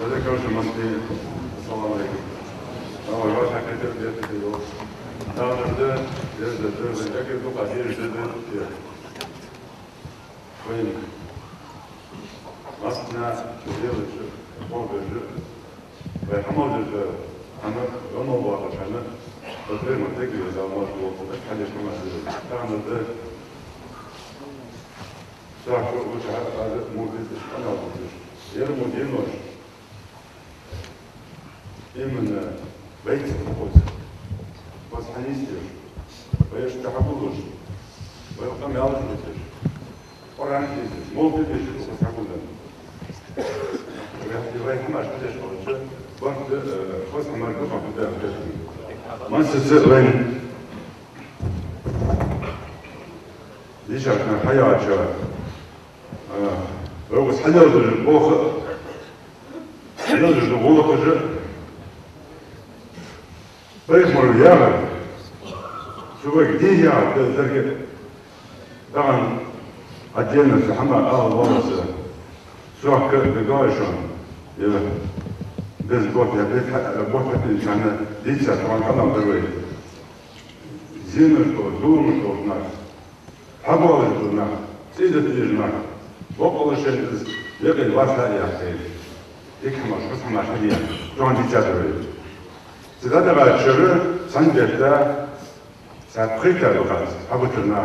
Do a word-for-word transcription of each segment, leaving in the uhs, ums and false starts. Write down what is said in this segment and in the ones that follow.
Декарша масти, ассаламу Ӏалайкум. Ава, ваша хетар бетта йо. Таганарда, дезда, дезда, декар дукха дезда, дезда. Вайн масна, дезда, бо безда. Вай хӀама безда, хӀама, дома баха хӀама. Батрема декар беза, мож лота, хадеш хӀама безда. Таганарда, сахо уча, хӀара, хӀара, мурдис, хӀама безда. Ер мо денош. Именно вайца хоза. Вас хьанистеш, вай аш тахьабулуш, вай къамаьл хеташ, Къуръан хеташ, молла хеташ, вас хьабулан. Вай хӀамаш хеташ хилча, барт, э, вас хӀамар дукха хӀама хеташ. Масса ца вайн дешаш хьаяьча, э, вай вас хьалелдеш боха, хьалелдеш гӀулакхаш, пайхамара яхар, цу вайга дий яхар, дезарга, тахан отдельно цу хӀама ала валлалца, сохка дагайшон, я без бот, я без ха-, бот хатин чана дийца, тахан къамаьл дар вай. Зенаш до, зуламаш долаш нах, хьабоалаш бола нах, цӀийда тежа нах, бокъала шоай из якъин вац а яхкай. Дика хӀамаш, хоза хӀамаш хьадийна, чӀоагӀа дийцад вай. Цу дӀадахача шера цхьан бетта цхьа пхийтта дукхагӀа хьабитар нах.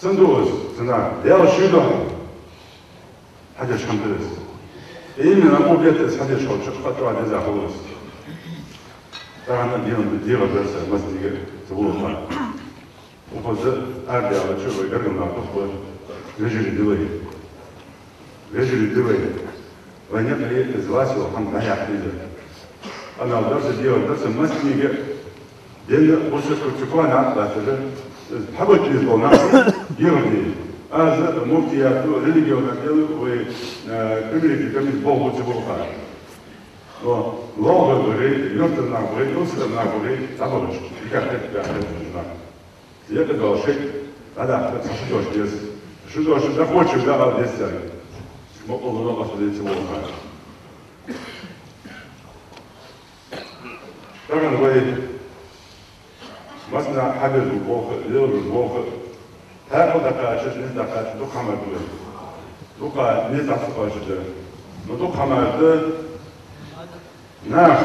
Цун дуас, цу наха, Даьла ший духьа хьадеш хӀама да из. Именно укх бетта из хьадеш хилча, кхы а чӀоагӀа деза хул из. Тахан а дегӀа, дегӀа дар са массанега, ца вулха. Укхаза арадаьлча вай гаргара нах духьа вежарий да вай. Вежарий да вай. Вайна юкъе из вац йола хӀама дӀахьекха деза. Къамаьл дар са, дегӀа дар са массанега, денна бусалба цу кхоана Ӏа латтар, из хьабаьча деза бола нах дегӀа да. Аз муфтияту, религиозни отделу вай, э, Кремле комиссии болх бу ца болх. Но лоалахой барий, юртара нах барий, Ӏилманча нах барий, дӀабахача, дика хетта, дика хетта нах. Екъа дола шек дӀадаккха цхьа шу дош деза. Шу дош дӀахоча дагӀа деза царга. Бокъонца къаста деза болх. Тахан вай массанахьа хьабеш бола болх, лелабеш бола болх, хьаькъал дӀакхача, низ дӀакхача, дукха хӀамаш да. Дукха низ дӀа ца кхоачаш да. Но дукха хӀамаш да, нах,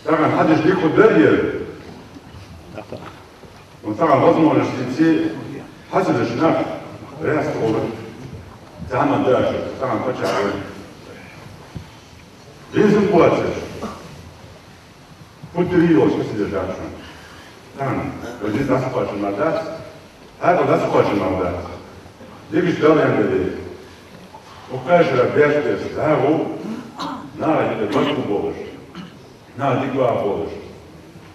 тахан хьадеш дика хургдар ер. Но тахан возможность дийцача, хьа ца деш нах раьза хургдар. Тахан дӀа ца деш, тахан паччахь вар. Безам боацаш. Фу тӀера йолаш хьа ца деш дац шоана. Тахан, вай низ дӀа ца кхоачаш мара дац, хьаькъал дӀа ца кхоачаш мара дац. Дегаш Дала ян дале, укх кхаь шера беш деза дагӀа, наха юкъе барт бу болаш, наха дика ваха болаш.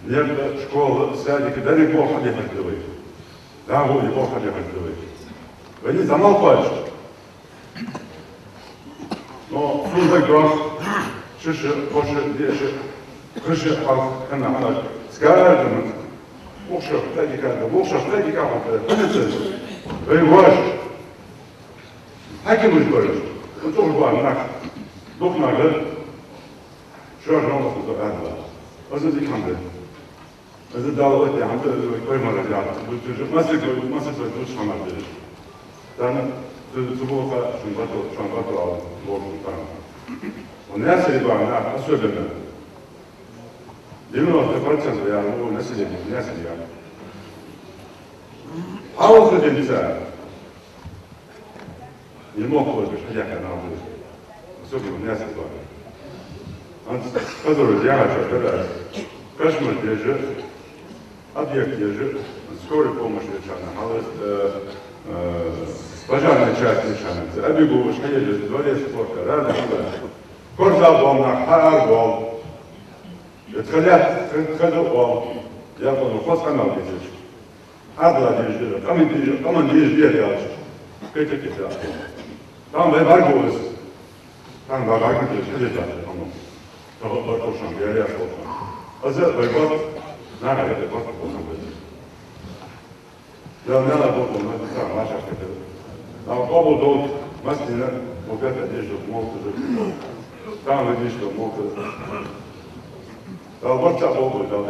Никъ, школа, садик, деррига болх хьабехаргда вай. ДагӀа, ер болх хьабехаргда вай. Вай низ дӀа мел кхоач. Но сона дагадоагӀа, ши шу, кхо шу, диъ шу, кхо шу хьалха хинна хӀамаш, цкъа а даьнна, укх шера кхы дика да, укх шера кхы дика хургда, хӀана аьлча, вай воаш, хьакимаш бар уж, цӀогӀа бола нах, дукха нах, шоаш новкъостал дар аргда. Из дика хӀама да. Из Дала оттадаь хӀама да, из вай пайхамара яхар да. Цу чу массе, массе вай дувцаш хӀамаш да уж. Тахан цу, цу болха шун барт, шун барт ала болх бу тахан. Укх Наьсаре бола нах особенно. Девяносто процентов, я думаю, население Наьсаре я. Хьалха денз ца Ер мохк хозаш хьадаьхка нах ба уж. Особенно Наьсаре ба. Хьанз хазар яхача хӀара аз. Кошмар деш, объект деш, скорая помощь деш хьона, хьалха, э, э, пожарная часть деш хьона. Обегу уж хьаеш, дворец спорта, разные хьала. Корзагӏа бола нах хьааргвоал. Тхалаьца, тха, тха да оал. Япон хоза къамаьл дезаш. Ӏадала дезаш да, къаман дезаш, къаман дезаш да аьлча, кхетар кхетадац. Тахан вай бӀаргагу из. Тахан вай бӀаргагу из, хьадеш дац къаман. Тахан барт хул шоана, яр яр хул шоана. Из вай барт, наха юкъе барт хул шоана вай. Дала мел а болх бу, тахан вӀашагӀкхетар. Дала къоабал долда массанена, Мо бекъа деш да, мо кхы да. Там деш да, мо кхы да. Дала барт болба, Дала.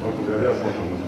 Барт бере, барт.